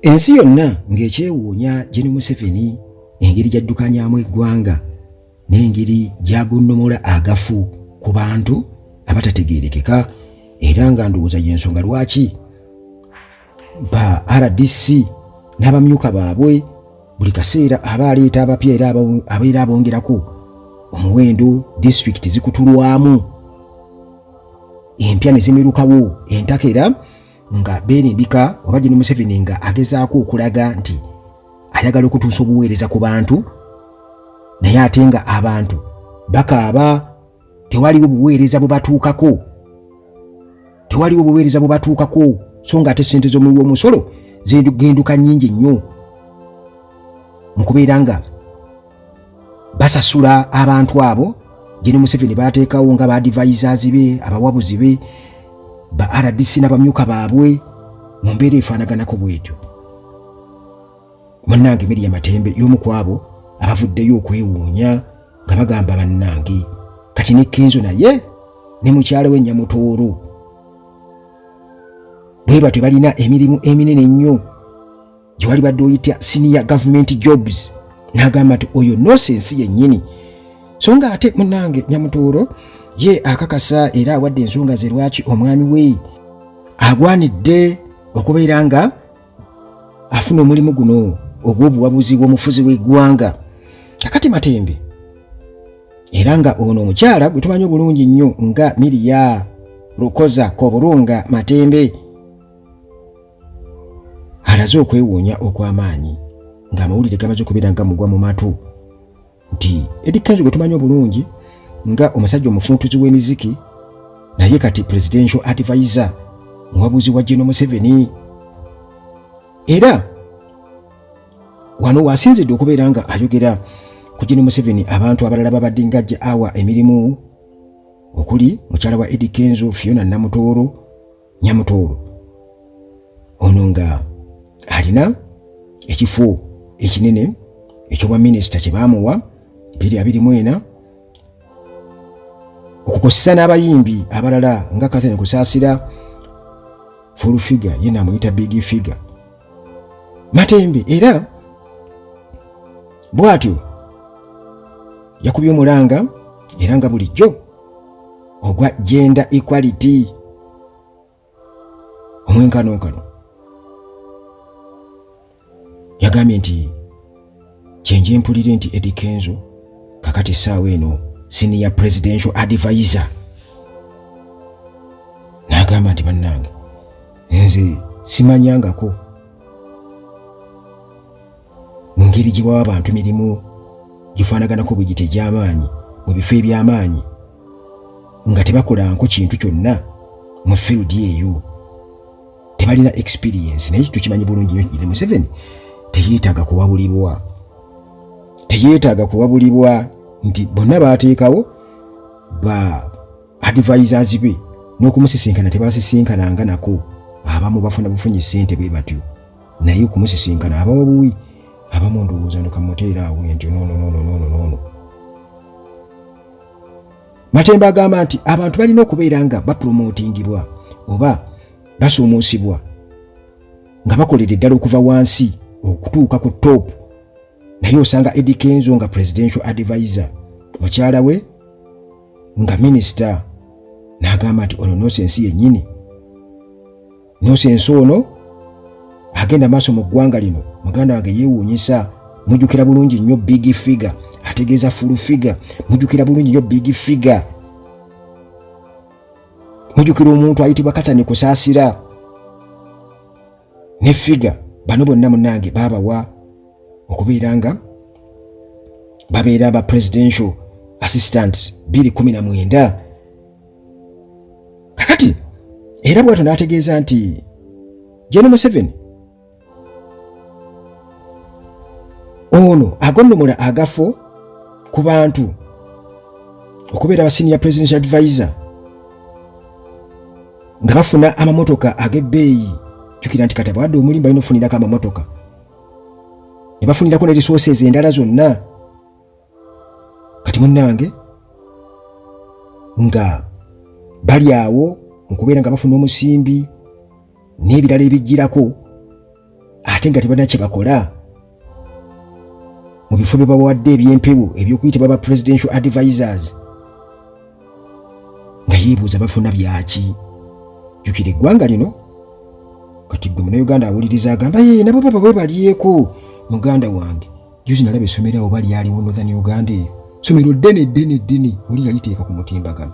Ensi yonna ng'ekyewuunya Gen Museveni engeri gy'addukanyamu eggwanga n'engeri gy'agonnomola agafu ku bantu abatategeerekeka, era nga ndowooza y'ensonga lwaki ba RDC n'abamyuka baabwe buli kaseera aba aleeta abapya era abeera abongerako omuwendo, disitulikiti zikutulwamu empya ne zimirukawo entakera nga beerimbika oba Gen Museveni nga agezaako okulaga nti ayagala okutuusa obuweereza ku bantu, naye ate nga abantu bakaaba tewaliwo buweereza bubatuukako, tewaliwo buweereza bubatuukako, so nga ate ssente z'omuwi w'omusolo zigenduka nnyingi nnyo mu kubeera nga basasula abantu abo Gen Museveni baateekawo nga ba advisors be, abawabuzi be, ba RDC n'abamyuka baabwe mu mbeera efaanaganako bwetyo. Munnange Miria Matembe y'omu ku abo abavuddeyo okwewuunya nga bagamba bannange kati ne Kenzo naye ne mukyala we Nyamutooro bwe batyo balina emirimu eminene ennyo gye walibadde oyita senior government jobs, n'agamba nti oyo nosensi yennyini. So nga ate munnange Nyamutooro ye akakasa era awadde ensonga ze lwaki omwami we agwanidde okubeera nga afuna omulimu guno ogw'obuwabuzi bw'omufuzi w'eggwanga. Kakati Matembe era nga ono omukyala gwe tumanyi obulungi nnyo nga Miria Rukoza Koburunga Matembe alaze okwewuunya okw'amaanyi ng'amawulire gamaze okubeera nga mugwa mu matu nti Eddy Kenzo gwe tumanyi obulungi nga omusajja omufuntuzi w'emiziki naye kati presidential advisor, muwabuzi wa Gen Museveni, era wano wasinzidde okubeera nga ayogera ku Gen Museveni abantu abalala babadde ngajja awa emirimu okuli mukyala wa Eddy Kenzo Fiona Namutooro Nyamutooro ono nga alina ekifo ekinene ekyobwa minisita kye baamuwa 2024 okukozesa n'abayimbi abalala nga Catherine Kusaasira, Full Figure ye naamuyita Big Figure Matembe, era bw'atyo yakubye omulanga era nga bulijjo ogwa gender equality, omwenkanonkano. Yagambye nti kyenje mpulire nti Eddy Kenzo kakati essaawa eno senior presidential advisor, n'agamba nti bannange nze simanyangako mu ngeri gye bawa abantu mirimu gifaanaganako bwe giti egy'amaanyi mu bifo eby'amaanyi nga tebakolanko kintu kyonna mu field eyo, tebalina experience. Naye tukimanyi bulungi nnyo Gen Museveni teyeetaaga kuwabulibwa, teyeetaaga kuwabulibwa nti bonna baateekawo ba advisors be n'okumusisinkana tebasisinkananga nako, abamu bafuna bufunyi ssente bwe batyo, naye okumusisinkana abawa buwi, abamu ndowooza ndokamuteera awo ntyo nono nono nono nono. Matembe agamba nti abantu balina okubeera nga bapromotingibwa oba basuumuusibwa nga bakolera eddala okuva wansi okutuuka ku top, naye osanga Eddy Kenzo nga presidential advisor, mukyala we nga minisita, n'agamba nti ono nosensi yennyini, nosensi ono agenda maaso mu ggwanga lino. Muganda wange yeewuunyisa. Mujjukira bulungi nnyo Big Figure, ategeeza Full Figure. Mujjukira bulungi nnyo Big Figure, mujjukira omuntu ayitibwa Catherine Kusaasira ne Figure. Bano bonna munnange baabawa okubeera nga babeera ba presidential assistants 2019. Kakati era bwatyo n'ategeeza nti Gen Museveni ono agonnomola agafo ku bantu okubeera ba senior presidential advisor nga bafuna amamotoka ag'ebbeeyi. Jjukira nti kati abawadde omulimu balina okufunirako amamotoka ne bafunirako ne resources endala zonna. Kati munnange nga bali awo mu kubeera nga bafuna omusimbi n'ebirala ebijjirako, ate Ate nga tebalina kye bakola mu bifo bye babawadde eby'empewo eby'okuyitibwa ba presidential advisors, nga yeebuuza bafuna byaki. Jjukira eggwanga lino kati gwe Munauganda awuliriza agamba ye nabo baba bwe balyeko. Muganda wange, juzi nalaba essomero awo balyaliwo Northern Uganda, eyo somero ddene ddene ddene, oli yaliteeka ku mutimbagano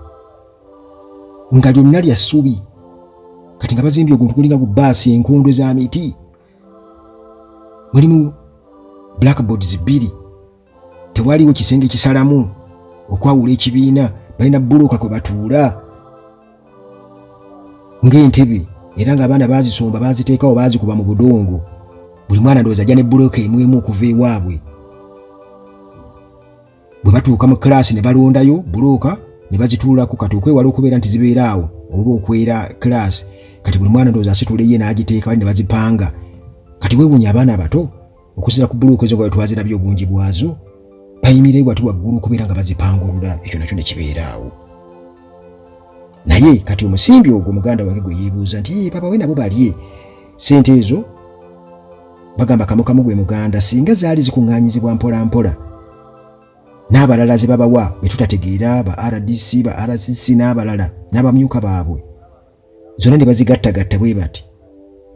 nga lyonna lya ssubi. Kati nga bazimbye oguntu gulinga gu bbaasi, enkondo za miti, mulimu blackboards bbiri, tewaliwo kisenge kisalamu okwawula ekibiina, balina bbulooka kwe batuula ng'entebe, era ng'abaana baazisomba baaziteekawo baazikuba mu budongo. Buli mwana ndowooza ajja ne bbulooka emu emu okuva ewaabwe. Bwe batuuka mu kiraasi ne balondayo bbulooka ne bazituulako. Kati okwewala okubeera nti zibeera awo oba okwera kiraasi, kati buli mwana ndowooza asitula ye n'agiteeka bali ne bazipanga. Kati weewuunya abaana abato okusinziira ku bbulooka ezo nga bwe twazirabye obungi bwazo, bayimireyo bwati waggulu okubeera nga bazipangulula, ekyo nakyo ne kibeera awo. Naye kati omusimbi ogwo muganda wange gwe yeebuuza nti babawe nabo balye ssente ezo. Bagamba kamukamu gwe muganda, singa zaali zikuŋŋaanyizibwa mpola mpola n'abalala ze babawa be tutategeera, ba RDC, ba RCC n'abalala n'abamyuka baabwe, zonna ne bazigattagatta bwe bati,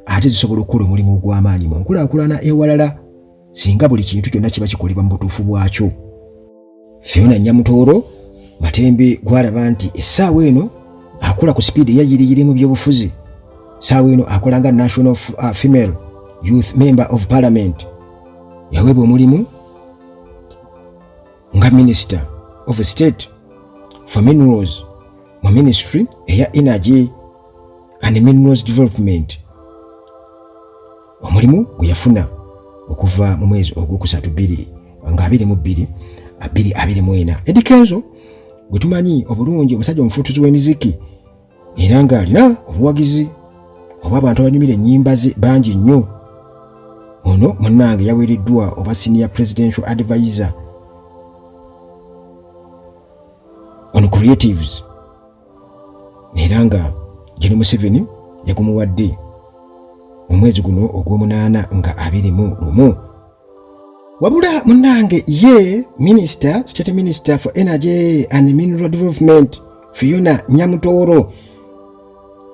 ate zisobola okukola omulimu ogw'amaanyi mu nkulaakulana ewalala, singa buli kintu kyonna kiba kikolebwa mu butuufu bwakyo. Fiona Nyamutooro Matembe gwalaba nti essaawa eno akola ku sipiidi eyayiriyiri mu byobufuzi, ssaawa eno akola nga National Female Youth Member of Parliament, yaweebwa omulimu nga Minister of State for Minerals mu Ministry eya Energy and Minerals Development, omulimu gwe yafuna okuva mu mwezi ogwokusatu bbiri nga 22 2024. Eddy Kenzo gwe tumanyi obulungi, omusajja omufuutuzi w'emiziki era ng'alina obuwagizi obw'abantu abanyumira ennyimba ze bangi nnyo, ono munnange yaweereddwa oba senior presidential advisor on creatives, era nga Gen Museveni yagumuwadde mu mwezi guno ogw'omunaana nga 21. Wabula munnange ye minisita, state minister for energy and mineral development, Fiona Nyamutooro,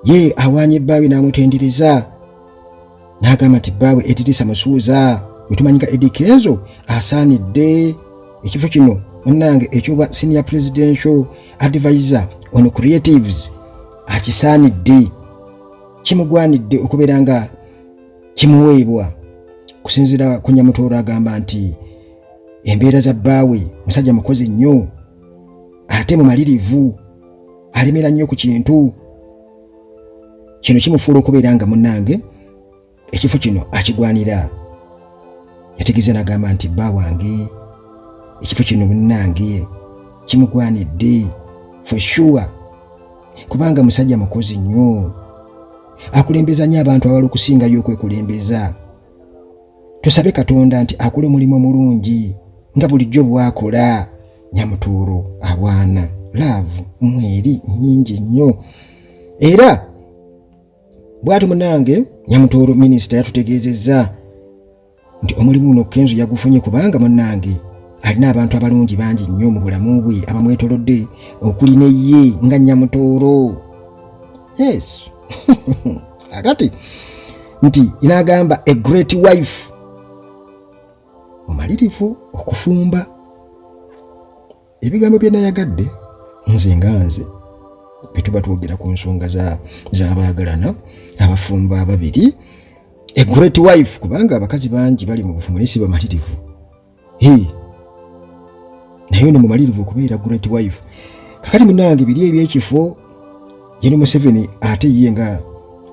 ye awaanye ebbaawe n'amutendereza n'agamba nti bbaawe Edirisa Musuuza gwe tumanyi nga Eddy Kenzo asaanidde ekifo kino munnange ekyobwa senior presidential advisor on creatives, akisaanidde, kimugwanidde okubeera nga kimuweebwa. Kusinziira ku Nyamutooro, agamba nti embeera za bbaawe, musajja mukozi nnyo ate mumalirivu, alemera nnyo ku kintu kino, kimufuula okubeera nga munnange ekifo kino akigwanira. Yategeeza n'agamba nti bba wange ekifo kino munnange kimugwanidde for sure, kubanga musajja mukozi nnyo, akulembeza nnyo abantu abalala okusingayo okwekulembeza. Tusabe Katonda nti akole omulimu omulungi nga bulijjo bw'akola. Nyamutuuro awaana, love mweri nnyingi nnyo, era bw'atyo munange Nyamutooro minisita yatutegeezezza nti omulimu guno Kenzo yagufunye kubanga munnange alina abantu abalungi bangi nnyo mu bulamu bwe abamwetolodde, okuli ne ye nga Nyamutooro. Yes, akati nti inaagamba a great wife, mumalirivu okufumba. Ebigambo bye nayagadde nze nga nze bwe tuba twogera ku nsonga z'abaagalana abafumbo ababiri, a great wife, kubanga abakazi bangi bali mu bufumbo naye si bamalirivu. Naye ono mumalirivu okubeera great wife. Kakati munange biri ebyekifo, Gen Museveni ate ye nga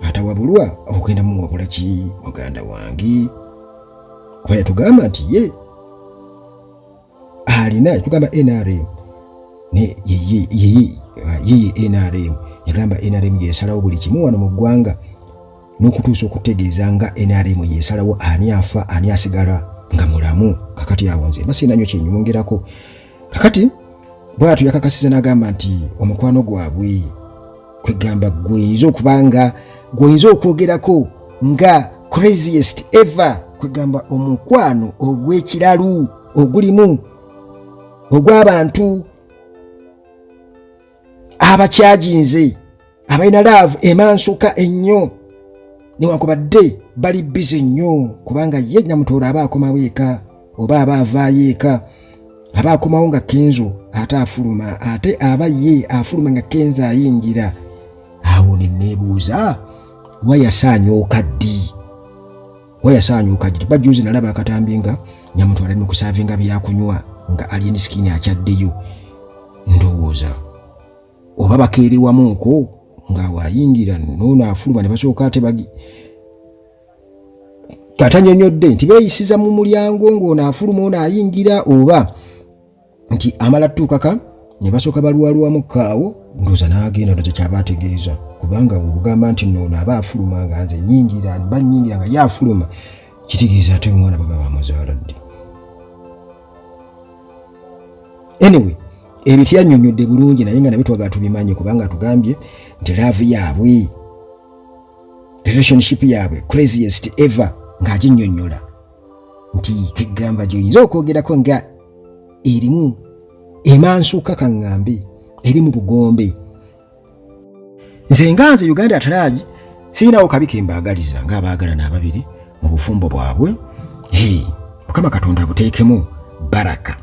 atawabulwa, okugenda muwabula ki muganda wange, kuba yatugamba nti ye alina, yatugamba NRM ne yeye NRM, yagamba NRM yesalawo buli kimu wano mu ggwanga, n'okutuusa okutegeeza nga NRM yesalawo ani afa ani asigala nga mulamu. Kakati awo nze mba sirina nnyo kyenyongerako. Kakati bw'atyo yakakasiza n'agamba nti omukwano gwabwe, kwegamba gw'oyinza okuba nga gw'oyinza okwogerako nga Craziest ever, kwegamba omukwano ogw'ekiralu ogulimu ogw'abantu abakyajinze abalina laavu emansuka ennyo, newankubadde bali bize nnyo, kubanga ye Nyamutooro aba akomawo eka oba aba avaayo eka, aba akomawo nga Kenzo ate afuluma, ate aba ye afuluma nga Kenzo ayingira. Awo ne neebuuza, wayasaanyuuka ddi? Wayasaanyuuka ddi? Bajuzi nalaba akatambi nga Nyamutwala ali mu kusaavinga byakunywa nga Alien Skin akyaddeyo. Ndowooza oba bakeerewamuuko ng'awo ayingira noono afuluma ne basooka ate bagi katanyonyodde nti beeyisiza mu mulyango ng'ono afuluma ono ayingira, oba nti amala tuukaka ne basooka balwalwamu kaawo, ndowooza n'agenda. Ndowooza kyaba ategeeza, kubanga bw'ogamba nti noono aba afuluma nga nze nyingira, mba nyingira nga ye afuluma, kitegeeza ate omwana baba bamuzaala ddi? Anyway, ebyo tyannyonnyodde bulungi, naye nga nabyo twagala tubimanye, kubanga atugambye nti love yaabwe, relationship yaabwe craziest ever, ng'aginnyonnyola nti kegamba gy'oyinza okwogerako nga erimu emansuka, kaŋŋambe eri mu bugombe. Nze nga nze Uganda at large, sirinawo kabi kembaagaliza ng'abaagalana ababiri mu bufumbo bwabwe. Mukama Katonda abuteekemu baraka.